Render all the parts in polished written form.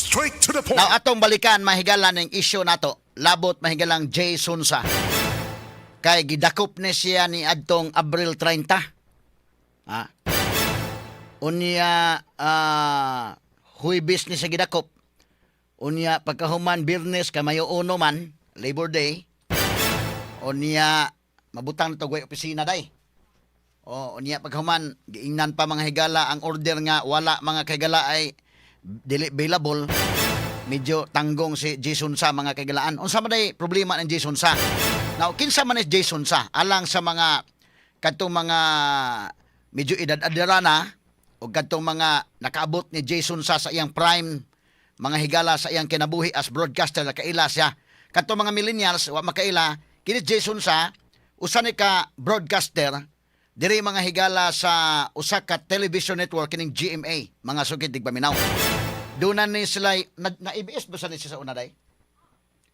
Straight to the point. Now atong balikan, mahigala, ning issue nato labot, mahigalang, Jay Sonza. Kay gidakop ni siya ni adtong Abril 30. Ha? Unya Huwebes ni siya gidakop. Unya pagkahuman Biyernes kay Mayo 1 man, Labor Day. Unya mabutang na to opisina day. O unya pagkahuman giingnan pa, mga higala, ang order nga wala, mga kahigala, ay dili available. Medyo tanggong si Jay Sonza, mga kahigalaan. Unsa man day problema ng Jay Sonza? Now, kinsa man is Jay Sonza? Alang sa mga kadtong mga medyo edad-edara na o kadtong mga nakaabot ni Jay Sonza sa iyang prime, mga higala, sa iyang kinabuhi as broadcaster, nakaila siya. Kadtong mga millennials wa makaila, kini Jay Sonza usa ni ka broadcaster diri, mga higala, sa usa ka television network kining GMA, mga sukid tigpaminaw. Doon na ni sila na ABS ba sa ni siya sa una day?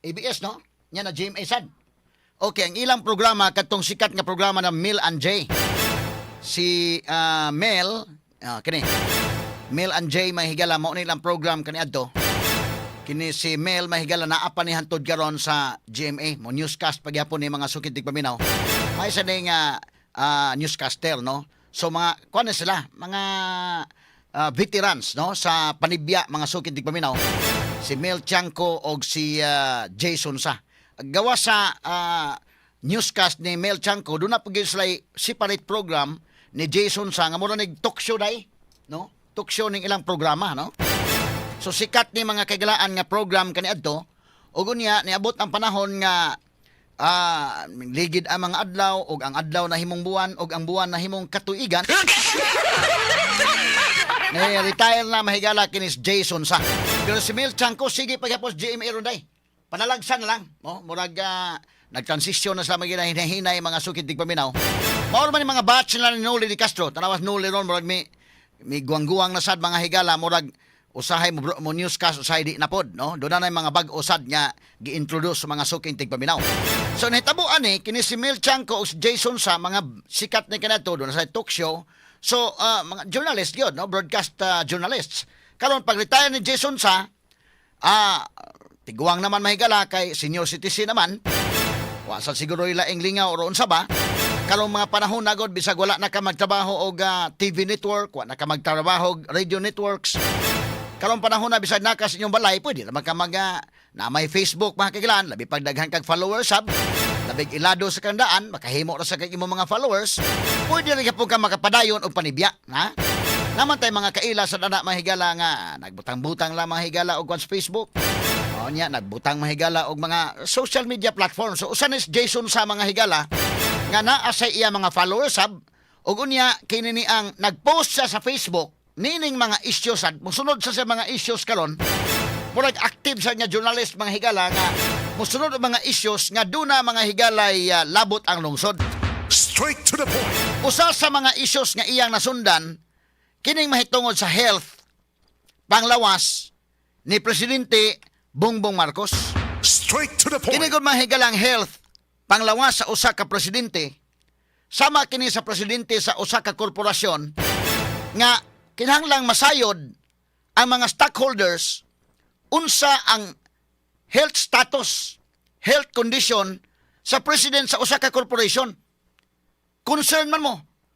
ABS, no? Nya na GMA sad. Okay, ang ilang programa katong sikat nga programa na Mel and Jay. Si Mel, kini. Mel and Jay, mahigala, mao ni ilang program kani adto. Kini si Mel, mahigala, naa pa ni hantod karon sa GMA, mo newscast pagyapon ni, mga sukid tigpaminaw. May sa ning newscaster, no? So mga kuan na sila, mga veterans, no, sa panibya, mga sukid tigpaminaw. Si Mel Tiangco og si Jay Sonza. Gawa sa newscast ni Mel Tiangco, doon na pag sila separate program ni Jay Sonza nga mura nig talk show day, no? Talk show ning ilang programa, no? So sikat ni, mga kaigalaan, nga program kaniadto ug unya niabot ang panahon nga ligid ang mga adlaw ug ang adlaw na himong buwan ug ang buwan na himong katuigan. Ni retire na, mahigala, kini si Jay Sonza. Pero si Mel Tiangco sige pagyapon sa GMA ron day. Panalagsan na lang, no? Murag nag-transition na sila magina hinahinay, mga sukid tigpaminaw. Mao man yung mga batch na ni Noli de Castro. Tanawas Noli ron, murag mi guwang-guwang na sad, mga higala, murag usahay mo newscast, usahay di na pod, no? Doon na yung mga bag-o sad nga gi-introduce sa mga suking tigpaminaw. So nahitabo ani kini si Mel Tiangco ug si Jay Sonza, mga sikat ni kanato doon sa talk show. So mga journalist gyud, no, broadcast journalists. Karon pag retire ni Jay Sonza, tiguang naman, mahigala, kay senior citizen naman. Wa sa siguro ilaing lingaw or unsa ba. Karong mga panahon na god, bisag wala na ka magtrabaho og TV network, wa na ka magtrabaho og radio networks. Karong panahon na, bisag na ka sa inyong balay, pwede naman ka mag na may Facebook, mga kagilan, labi pag daghan kag followers sab, labig ilado sa kandaan, makahimo ra sa kag imong mga followers, pwede rin po ka makapadayon og panibya, ha? Naman tay mga kaila sa dana, mahigala, nga nagbutang-butang lang, mga higala, og kwan sa Facebook. O niya, nagbutang, mahigala, og mga social media platform. So usa ni si Jay Sonza, mga higala, nga naa sa iya mga followers sab ug unya kini ni ang nagpost siya sa Facebook nining mga issues sad musunod sa mga issues karon. Murag active sa nga journalist, mga higala, nga musunod og mga issues nga duna, mga higalay, labot ang lungsod. Straight to the point. Usa sa mga issues nga iyang nasundan kining mahitungod sa health, panglawas, ni Presidente Bongbong Marcos. Straight to the point. Kini gud, mahigalang health panglawas sa usa ka presidente, sama kini sa presidente sa usa ka korporasyon nga kinahanglang masayod ang mga stockholders unsa ang health status, health condition sa president sa usa ka korporasyon. Concern man mo.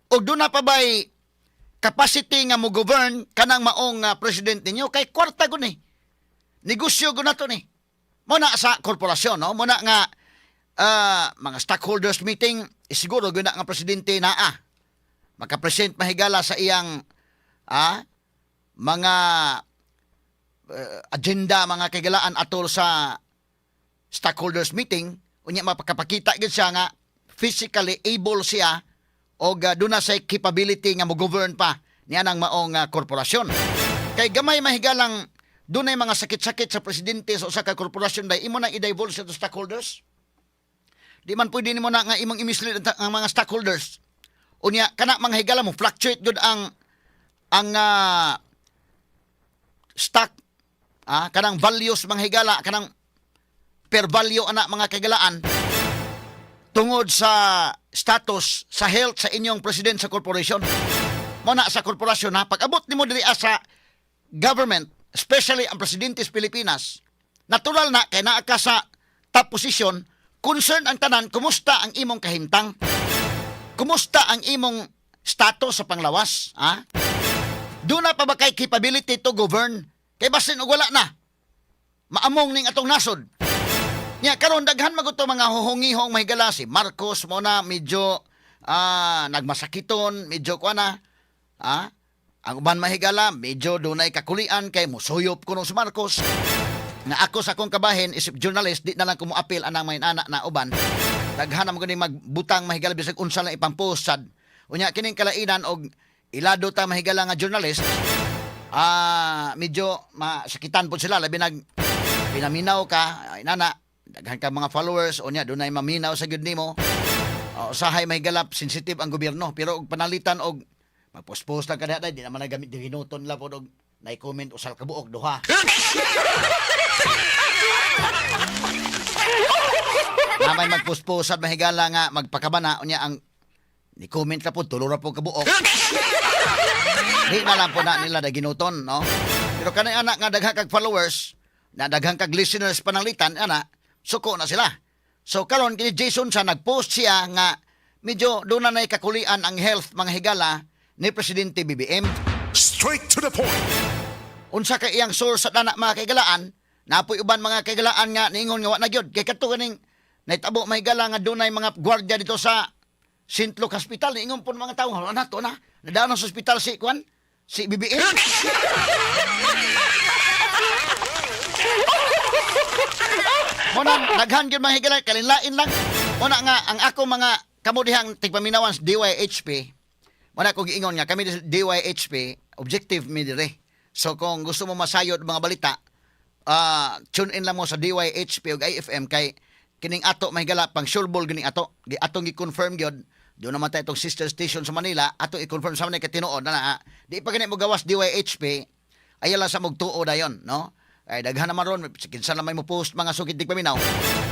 Og doon na pa ba'y capacity nga mo govern kanang maong president ninyo kay kwarta gud ni. Negosyo gud na to ni. Mo na sa korporasyon, no? Mo na nga mga stockholders meeting, eh, siguro gud na nga presidente naa. Makapresent, mahigala, sa iyang mga agenda, mga kaigalaan, atol sa stockholders meeting. Unya mapakapakita gyud siya nga physically able siya og doon na sa capability nga mo govern pa niya ng maong korporasyon. Kay gamay, mahigalang, dunay mga sakit-sakit sa presidente sa usa ka korporasyon day imo nang i-divulge sa stockholders. Di man pwede nimo na nga imong i-mislead ang mga stockholders. Unya kana, mga higala, mo fluctuate gud ang stock, kanang values, mga higala, kanang per value ana, mga kagalaan, tungod sa status sa health sa inyong president sa corporation. Mo na sa korporasyon, ha, pag abot nimo diri sa government. especially ang presidente sa Pilipinas, natural na kay naa ka sa top position, concern ang tanan kumusta ang imong kahimtang, kumusta ang imong status sa panglawas, ha? Duna pa ba kay capability to govern? Kay basin og wala na, maamong ning atong nasod. Nya karon daghan man gud to mga huhungihong mahigala, si Marcos mo na medyo nagmasakiton, medyo kuan na. Ang uban mahigala medyo dunay kakulian kay musuyop kuno si Marcos. Nga ako sa akong kabahin isip journalist, di na lang ko moapil anang may anak na uban. Daghan na mo gani magbutang mahigala bisag unsa lang ipampost sad. Unya kining kalainan og ilado ta mahigala nga journalist, medyo masakitan po sila, labi nag pinaminaw ka, ay, nana daghan ka mga followers, unya dunay maminaw sa gyud nimo. O, usahay may galap sensitive ang gobyerno, pero og panalitan og magpost-post lang kada di naman nagamit ginuton la pod og nay comment usal ka buok duha. Namay magpost-post at mahigala nga magpakabana, unya ang ni comment ka po tulo ra po kabuok. Di na lang po na nila da ginuton, no? Pero kanay anak nga daghan kag followers, na daghan kag listeners pananglitan, ana, suko na sila. So karon kini Jason sa nagpost siya nga medyo doon na na'y kakulian ang health mga higala ni Presidente BBM. Straight to the point. Unsa kay iyang source sa tanak mga kaigalaan, napoy uban mga kaigalaan nga niingon nga wa na gyud kay kadto kaning naitabo may gala nga dunay mga gwardiya dito sa St. Luke Hospital, niingon po ng mga tao, "Wala na to na. Nadaan sa ospital si kwan, si BBM." Muna, daghan gyud mga higala, kalinlain lang. Muna nga, ang ako mga kamo dihang tigpaminawan sa DYHP, muna ko giingon nga kami sa DYHP, objective mi dire. So kung gusto mo masayod mga balita, tune in lang mo sa DYHP ug IFM kay kining ato mahigala pang sureball gining ato. Gi atong gi-confirm gyud. Doon naman tayo itong sister station sa Manila, ato i-confirm sa Manila kay tinuod na na. Di pa gani mo gawas DYHP, ayaw lang sa mugtuo dayon, no? Ay daghan naman ron, kinsa na may mo post mga sukid di paminaw,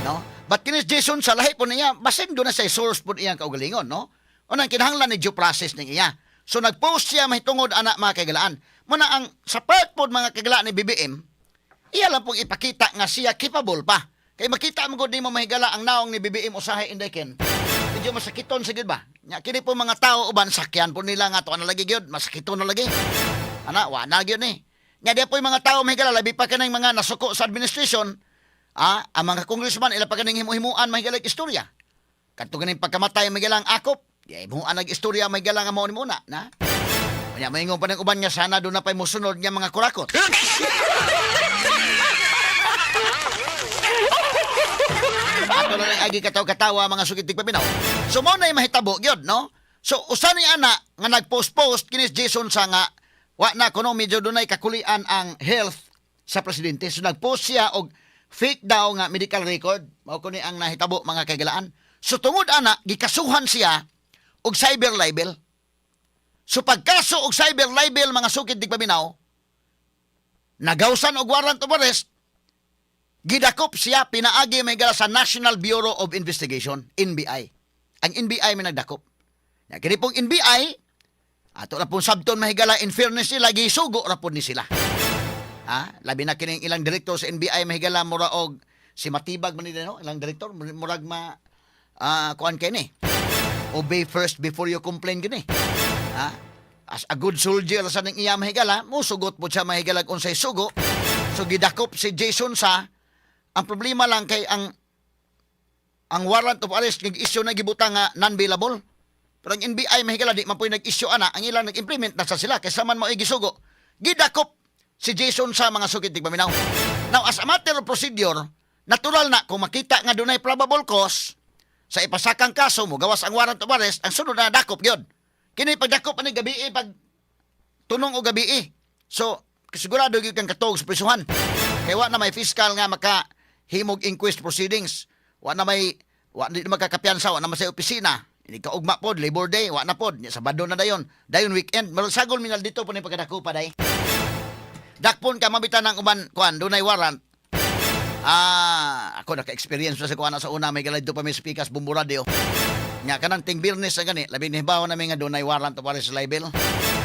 no? But kinis Jason sa lahi po niya, basin doon na sa source po iyang kaugalingon, no? Unang kinahanglan ni due process ning iya. So nagpost siya mahitungod ana mga kagalaan. Muna ang sa part po mga kagalaan ni BBM, iya lang pong ipakita nga siya capable pa. Kay makita mo gud nimo mahigala ang naong ni BBM usahay inday ken. Medyo masakiton sa gyud ba? Nya kini po mga tao uban sakyan po nila nga to na lagi gyud, masakiton na lagi. Ana, wa na gyud ni. Nya di po yung mga tao mahigala labi pa kanang mga nasuko sa administration, ang mga congressman ila pa kaning himuhimuan mahigala istorya. Kadto ganing pagkamatay mahigala ang akop, di himuan nag istorya mahigala nga mao ni muna, na. Unya maingon pa ng uban nga sana doon na pa'y musunod nga mga kurakot. Ato na lang agi kataw-katawa mga sugid tigpaminaw. So mao na mahitabo gyud, no? So usa ni ana nga nagpost-post kinis Jason sa nga wa na kuno medyo dunay kakulian ang health sa presidente. So nagpost siya og fake daw nga medical record. Mao kuni ang nahitabo mga kaigalaan. So tungod ana gikasuhan siya og cyber libel. So pagkaso og cyber libel mga sukid tigpaminaw, nagawsan og warrant of arrest, gidakop siya pinaagi may gala sa National Bureau of Investigation, NBI. Ang NBI may nagdakop. Ya, kini pong NBI, ato na pong sabton mahigala in fairness nila, gisugo ra pod ni sila. Ha? Labi na kining ilang direktor sa NBI mahigala mura og si Matibag man nila, no? Ilang direktor murag ma kuan kay ni. Obey first before you complain gini. Ha? As a good soldier sa ning iya mahigala, musugot po siya mahigala kung unsay sugo. So gidakop si Jason sa ang problema lang kay ang warrant of arrest ng issue na gibutang nga non-bailable. Pero ang NBI mahigala di man po'y nag-issue ana, ang ilang nag-implement na sa sila kaysa man mao gisugo. Gidakop si Jason sa mga sukid tigpaminaw. Now, as a matter of procedure, natural na kung makita nga dunay probable cause sa ipasakang kaso mo gawas ang warrant of arrest, ang sunod na dakop gyud. Kini pagdakop ani gabi pag tunong o gabi. So, sigurado gyud kang katog sa prisuhan. Kay wa na may fiscal nga maka himog inquest proceedings. Wa na may wa di na magkakapiyansa, wa na man sa opisina. Hindi ka ugma pod, Labor Day, wa na pod. Nya Sabado na dayon. Dayon weekend. Marag sagol minal dito po ni pagkadako pa day. Dakpon ka mabitan ng uban kuan dunay warrant. Ako naka-experience na sa kuan sa una may galay do pa may speakers Bombo Radio. Nya kanang ting Biyernes na gani, labi ni hibaw namin nga dunay warrant of arrest libel.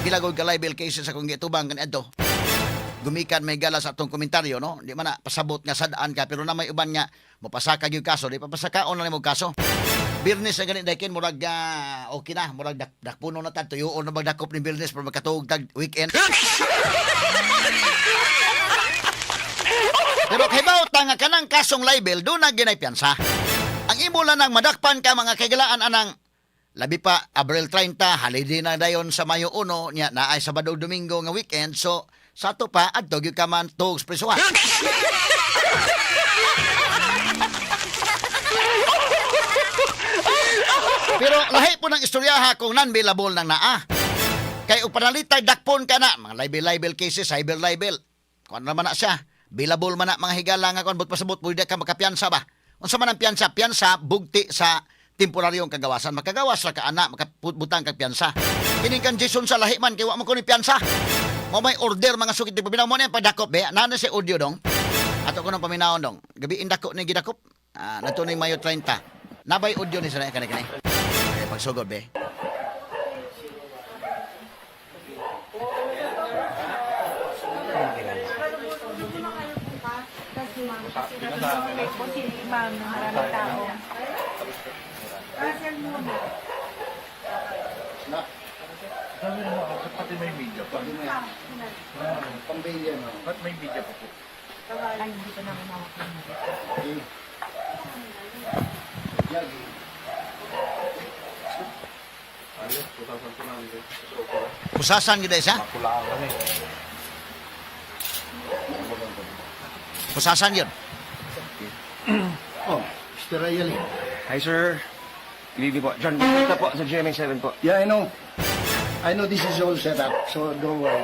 Pila gud ka libel cases akong gitubang kani adto. Gumikan may gala sa atong komentaryo, no? Di man na pasabot nga sad-an ka, pero na may uban nga mopasaka gyud kaso, di pa pasakaon na nimo kaso. Biyernes na gani daykin, murag okay na, murag dakpuno na ta, tuyuon na magdakop ni Biyernes para makatuog tag weekend. Pero kay ta nga kanang kasong libel do na ginay piyansa. Ang imo lang nang madakpan ka, mga kaigalaan, anang labi pa Abril 30, holiday na dayon sa Mayo 1 nya, naay Sabado, Domingo nga weekend, so sa ato pa adto gyud ka man tuog sa prisuhan. Pero lahi po ng istoryaha kung non-bailable nang naa. Kay og panalitay dakpon ka na, mga libel-libel cases, cyber libel. Kuan naman na siya. Bailable man na, mga higala, nga kuan but pasabot pwede ka makapiyansa ba. Unsa man ang piyansa? Piyansa bugti sa temporaryong kagawasan. Makagawas ra ka ana, makabutang kag piyansa. Kini kan Jason sa lahi man kay wa man ko ni piyansa. Mo may order, mga sukit di paminaw mo na yung pagdakop be. Nana si audio dong. Ato ko nang paminawon dong. Gabi indako ni gidakop. Ah, nato ni Mayo 30. Nabay audio ni sa kani kani. Eh, pagsugod be. May po si ma'am, maraming tao. Russell muna. Sabi na ako, pati may media pa. Pambilya, no? Ba't may media pa po? Ay, hindi pa namin hawak ng media. Yagi. Ayos, 2,200. Pusasan gyud siya. Makulaan kami. Pusasan yun. Oh, Mr. Rayali. Hi, sir. Good evening po. John Bautista po sa GMA7 po. Yeah, I know. I know this is all set up, so don't worry.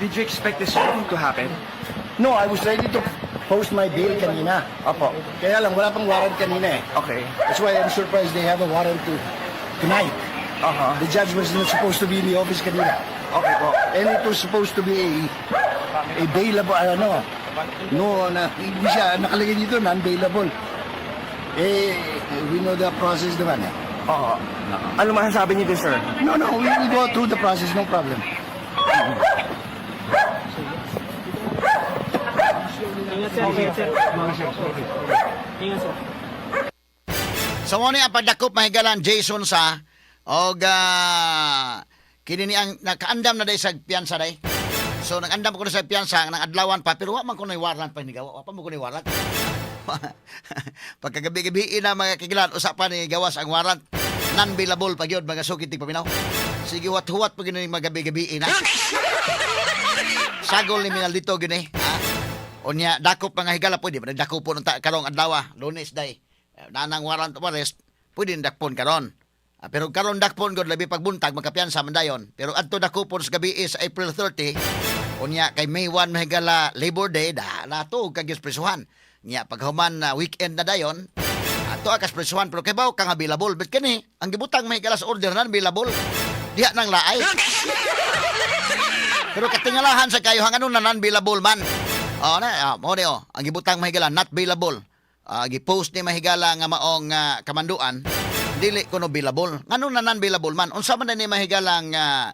Did you expect this to happen? No, I was ready to post my bail kanina. Opo. Kaya lang, wala pang warrant kanina eh. Okay. That's why I'm surprised they have a warrant to tonight. The judge was not supposed to be in the office kanina. Okay po. And it was supposed to be a bailable, ano, no, na, hindi siya, nakalagay dito, non-bailable. Eh, we know the process naman eh. Oo. Ano masasabi niyo din, sir? No, we will go through the process, no problem. So mo ni ang pagdakop, mahigalan, Jason sa og kini ni ang nakaandam na day sa piyansa day. So nagandam ko na sa piyansa nang adlawan pa, pero wa man ko na warrant pa ni gawa. Wa pa mo ko ni warrant. Pagkagabi-gabi na, mga kagilan, usa pa ni gawas ang warrant. Non-bailable pa gyud, mga sukit paminaw. Sige, huwat-huwat pa gyud ni magabi-gabi na. Sagol ni Minaldito gyud ni. Ha? Unya dakop, mga higala, pwede ba dakop po nung karong adlaw, Lunes day. Eh, nanang warrant of arrest, pwede dakpon karon. Ah, pero karon dakpon gud labi pagbuntag makapiyansa man dayon. Pero adto dakopon sa gabi sa April 30, unya kay May 1, mahigala, Labor Day da nato kag prisuhan. Nya paghuman na weekend na dayon, ato akas prisuhan, pero kay baw kang available. But kini ang gibutang, mahigala, sa order non bailable. Diha nang laay. Pero katingalahan sa kayo hang ano na non-bailable man. Oh, na, mo ni oh, ang gibutang, mahigala, not bailable. Ah, gipost ni mahigala nga maong kamanduan dili kuno bailable. Ngano na non-bailable man? Unsa man na ni mahigala nga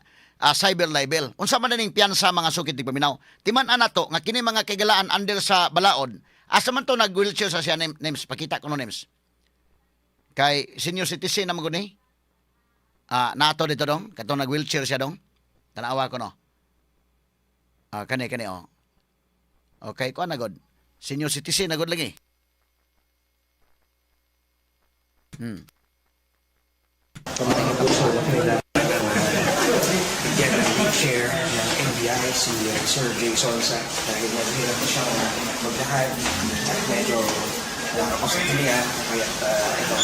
cyber libel? Unsa man na ning piyansa, mga sukit di paminaw? Timan ana to nga kini mga kaigalaan under sa balaod. Asa man to nag wheelchair sa siya names pakita kuno names. Kay senior citizen naman gud ni. Ah, nato dito dong, katong nag wheelchair siya dong. Tanawa ko no. Ah, kani kani oh. Okay, kuan na god. Senior citizen na god lagi. Bigyan ng wheelchair ng NBI si Sir Jason sa dahil mahirap na siyang maglakad at medyo nakakos sa hininga, kaya ito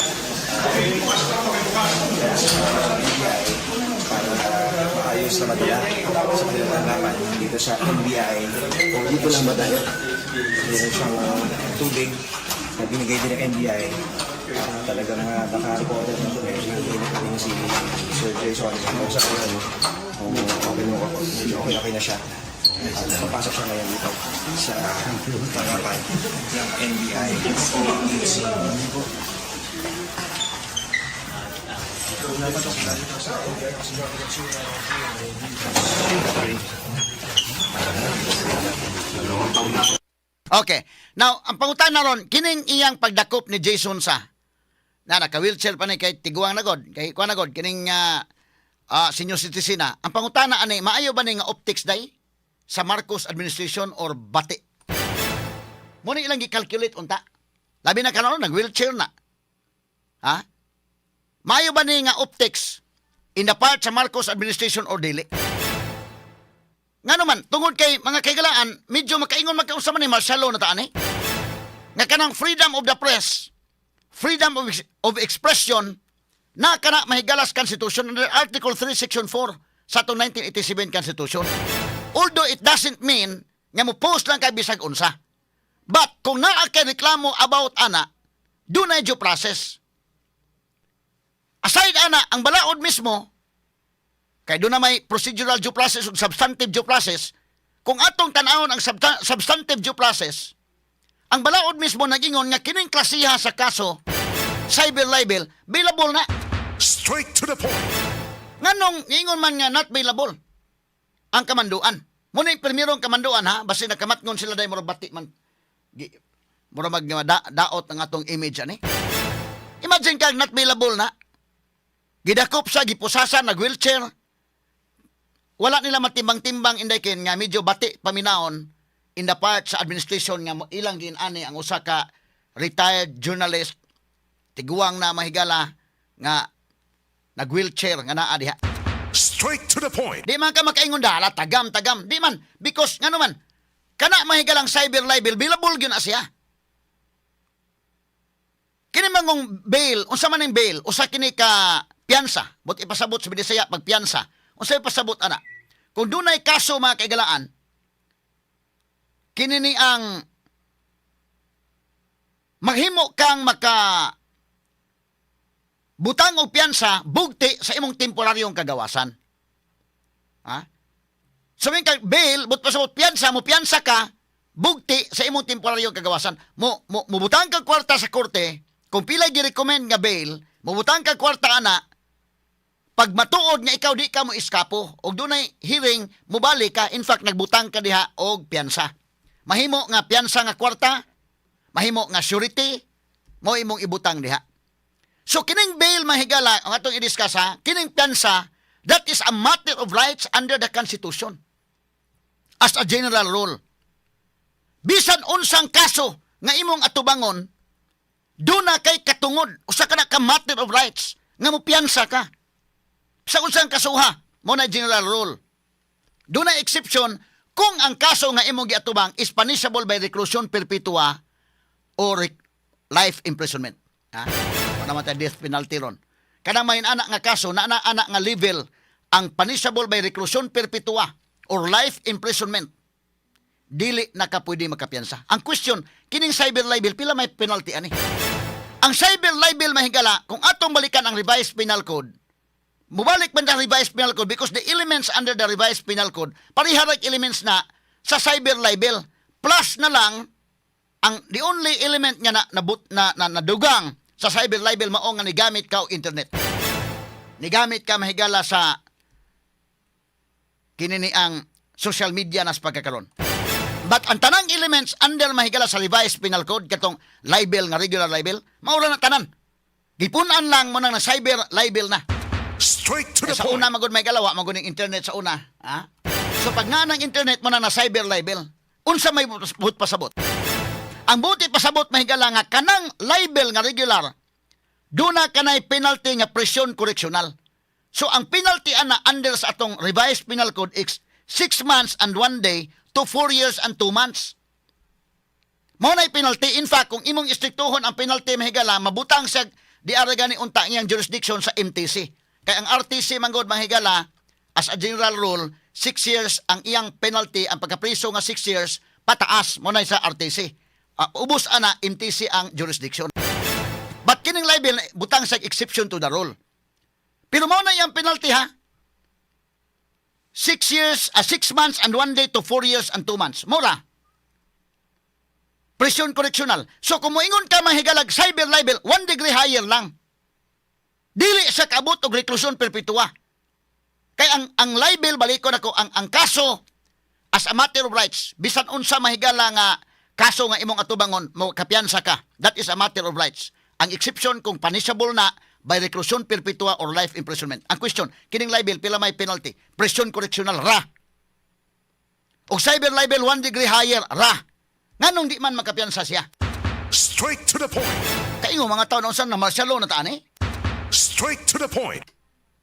sa NBI para maayos na madala sa kanilang tanggapan dito sa NBI. Dito lang ba tayo? Meron siyang tubig na binigay din ng NBI. Talagang baka reporter na medyo hinihingi pa rin si Sir Jason. Kung sa ngayon, kung okay mo ako, medyo okay na siya. At papasok siya ngayon dito sa tanggapan ng NBI. Okay. Now, ang pangutana ron, kining iyang pagdakop ni Jason sa na naka-wheelchair pa ni kay tiguang na god, kay kuan na god kining senior citizen na. Ang pangutana ani, maayo ba ni nga optics day sa Marcos administration or bati? Mo ni ilang gi-calculate unta. Labi na karon nag-wheelchair na. Ha? Maayo ba ni nga optics in the part sa Marcos administration or dili? Nga naman, tungod kay mga kaigalaan, medyo makaingon magkaunsa man ni martial law na taan eh. Nga kanang freedom of the press, freedom of expression, na kana mahigalas Constitution under Article 3, Section 4 sa atong 1987 Constitution. Although it doesn't mean nga mo post lang kay bisag unsa. But kung naa kay reklamo about ana, dunay due process. Aside ana, ang balaod mismo, kay duna may procedural due process ug substantive due process, kung atong tan-awon ang substantive due process, ang balaod mismo nagingon nga kining klasiha sa kaso, cyber libel, bailable na. Straight to the point. Nganong ingon man nga not bailable ang kamanduan. Muna yung primerong kamanduan ha, basta nakamatngon sila dahil murag bati man. Murag mag daot ang atong image ani. Imagine kag not bailable na. Gidakop sa gipusasan nag wheelchair. Wala nila matimbang-timbang, inday ken nga medyo bati paminawon in the part sa administration nga ilang gin-ani ang usa ka retired journalist, tiguang na, mahigala, nga nag wheelchair nga naa diha. Straight to the point. Di man ka makaingon dala, tagam, tagam. Di man. Because, nga naman, kana mahigalang cyber libel, bailable gyud na siya. Kini mangong bail, unsa man ang bail, usa kini ka piyansa. But ipasabot sa Binisaya pag piyansa. Unsa ipasabot ana? Kung dunay kaso, mga kaigalaan, kini ni ang maghimo kang maka butang og piyansa bugti sa imong temporaryong kagawasan. Ha? Sabihin ka, bail, but pasabot piyansa, mo piyansa ka, bugti sa imong temporaryong kagawasan. Mo butang ka kwarta sa korte, kung pilay gi-recommend nga bail, mo butang ka kwarta ana, pag matuod nga ikaw di ka mo iskapo, og dunay hearing, mobalik ka, in fact, nagbutang ka diha og piyansa. Mahimo nga piyansa nga kwarta, mahimo nga surety, mo imong ibutang diha. So kining bail, mahigala, ang atong i-discuss ha, kining piyansa, that is a matter of rights under the Constitution. As a general rule. Bisan unsang kaso nga imong atubangon, duna kay katungod, usa ka na ka matter of rights, nga mo piyansa ka. Sa unsang kasuha, mo na general rule. Duna exception kung ang kaso nga imong giatubang is punishable by reclusion perpetua or life imprisonment. Ha? Wala man tayo death penalty ron. Kanang may anak nga kaso, na ana anak nga level, ang punishable by reclusion perpetua or life imprisonment, dili na ka pwede makapiyansa. Ang question, kining cyber libel, pila may penalty ani? Ang cyber libel, mahigala, kung atong balikan ang Revised Penal Code, mubalik man ang Revised Penal Code because the elements under the Revised Penal Code, pariharag elements na sa cyber libel. Plus na lang, ang the only element nga na nadugang sa cyber libel mao nga nigamit ka og internet. Nigamit ka, mahigala, sa kini ni ang social media nas pagkakaron. But ang tanang elements under, mahigala, sa Revised Penal Code katong libel nga regular libel, mao ra na tanan. Gipun-an lang mo nang na cyber libel na. Straight to Eh, the sa point. una magud may galawa magud ning internet sa una, ha? So pag nga ng internet mo na na cyber libel, unsa may buot pasabot? Ang buot pasabot, mahigala, nga kanang libel nga regular duna kanay penalty nga presyon correctional. So ang penalty ana under sa atong Revised Penal Code is 6 months and 1 day to 4 years and 2 months. Mao na'y penalty. In fact, kung imong istriktuhon ang penalty, mahigala, mabutang siya di ara gani unta iyang jurisdiction sa MTC. Kay ang RTC manggod, mahigala, as a general rule, 6 years ang iyang penalty, ang pagkapriso nga 6 years, pataas mo na sa RTC. Ubos ana, MTC ang jurisdiction. But kining libel, butang sa exception to the rule. Pero mao na iyang penalty ha. 6 years, 6 months and 1 day to 4 years and 2 months. Mura. Prison correctional. So kung moingon ka, mahigalag, cyber libel, 1 degree higher lang. Dili siya kaabot og reclusion perpetua. Kay ang libel, balikon ako, ang kaso as a matter of rights, bisan unsa mahigala nga kaso nga imong atubangon, mo kapiyansa ka. That is a matter of rights. Ang exception kung punishable na by reclusion perpetua or life imprisonment. Ang question, kining libel pila may penalty? Prison correctional ra. Og cyber libel, one degree higher ra. Nganong di man makapiyansa siya? Straight to the point. Kaingo mga tao na unsa na, martial law na taan eh. Straight to the point.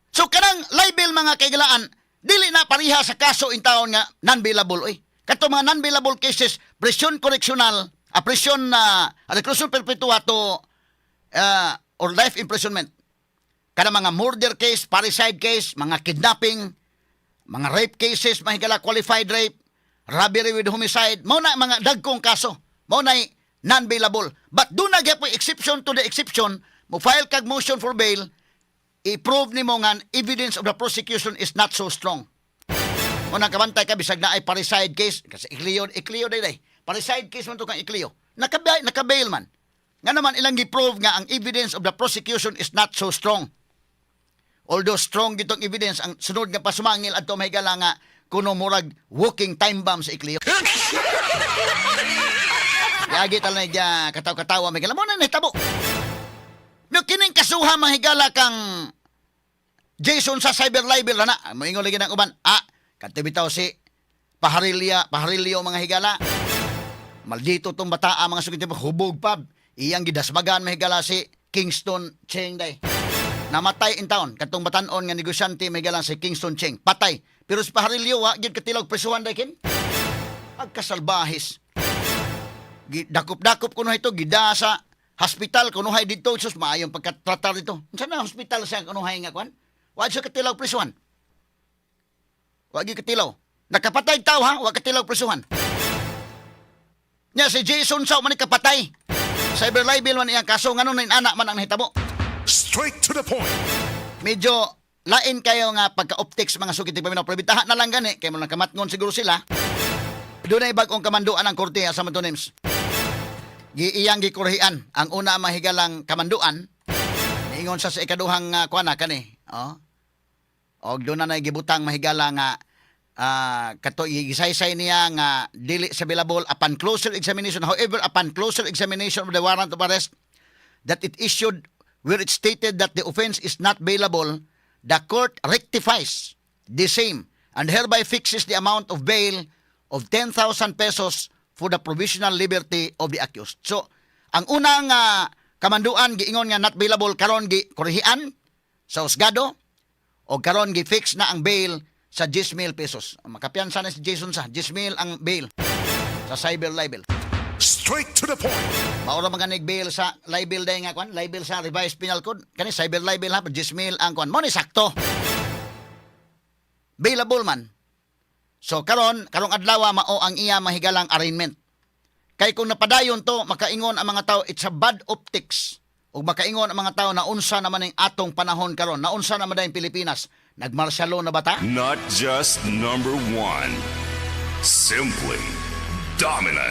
So kanang libel, mga kaigalaan, dili na pareha sa kaso in taon nga non-bailable oy. Kato mga non-bailable cases, prison correctional, a prison na reclusion perpetua to or life imprisonment. Kana mga murder case, parricide case, mga kidnapping, mga rape cases, mahigala qualified rape, robbery with homicide, mao na mga dagkong kaso. Mao na non-bailable. But duna gyapoy exception to the exception, mo file kag motion for bail, i-prove nimo nga ang evidence of the prosecution is not so strong. O nakabantay ka bisag naay parricide case kasi Ecleo, Ecleo day day. Parricide case man to kang Ecleo. Nakabail, nakabail man. Nga naman ilang gi-prove nga ang evidence of the prosecution is not so strong. Although strong gitong evidence, ang sunod nga pasumangil adto, mahigala, nga kuno murag walking time bomb sa Ecleo. Yagi tal na kataw-katawa, mahigala, mo na nahitabo. No kining kasuha, mahigala, kang Jason sa cyber libel na na. Moingon lagi ng uban. Ah, kadto bitaw si Paharilya, Paharilyo, mga higala. Maldito tong bataa, mga sugit, hubog pa. Iyang gidasbagan, mahigala, si Kingston Cheng day. Namatay in town katong batanon nga negosyante, mahigala, si Kingston Cheng. Patay. Pero si Paharilyo wa gyud katilog prisuhan day kin. Pagkasalbahis. Dakop-dakop kuno ito gida sa hospital kunuhay dito, sus, maayong pagkatratar dito. Unsa na hospital siya kunuhay nga kwan? Wa siya katilaw prisuhan. Wa gyud katilaw. Nakapatay tao ha, wa katilaw prisuhan. Nya si Jason Sao man kapatay. Cyber libel man iyang kaso, ngano na anak man ang nahitabo? Straight to the point. Medyo lain kayo nga pagka-optics, mga sukit paminaw. Pero bitaha na lang gani kay mo lang kamatngon siguro sila. Dunay bag-ong kamanduan ang korte sa Mantonems. Giiyang gikurhian ang una, mahigalang, kamanduan. Niingon sa ikaduhang kuana kani. Oh. Og doon na gibutang, mahigala, nga kato gisaysay niya nga dili sa bailable upon closer examination. However, upon closer examination of the warrant of arrest that it issued, where it stated that the offense is not bailable, the court rectifies the same and hereby fixes the amount of bail of 10,000 pesos for the provisional liberty of the accused. So, ang unang kamanduan giingon nga not bailable, karon gi korehian sa husgado o karon gi-fix na ang bail sa 10,000 pesos. Makapiyansa na si Jason sa 10,000 ang bail sa cyber libel. Straight to the point. Maura mga bail sa libel day nga kwan, libel sa revised penal code. Kani cyber libel ha, 10,000 ang kwan. Mo ni sakto. Bailable man. So karon, karong adlaw mao ang iya, mahigalang, arraignment. Kay kung napadayon to, makaingon ang mga tao it's a bad optics. Ug makaingon ang mga tao na unsa naman ang atong panahon karon, naunsa naman ang Pilipinas. Nagmartial law na ba ta? Not just number one. Simply dominant.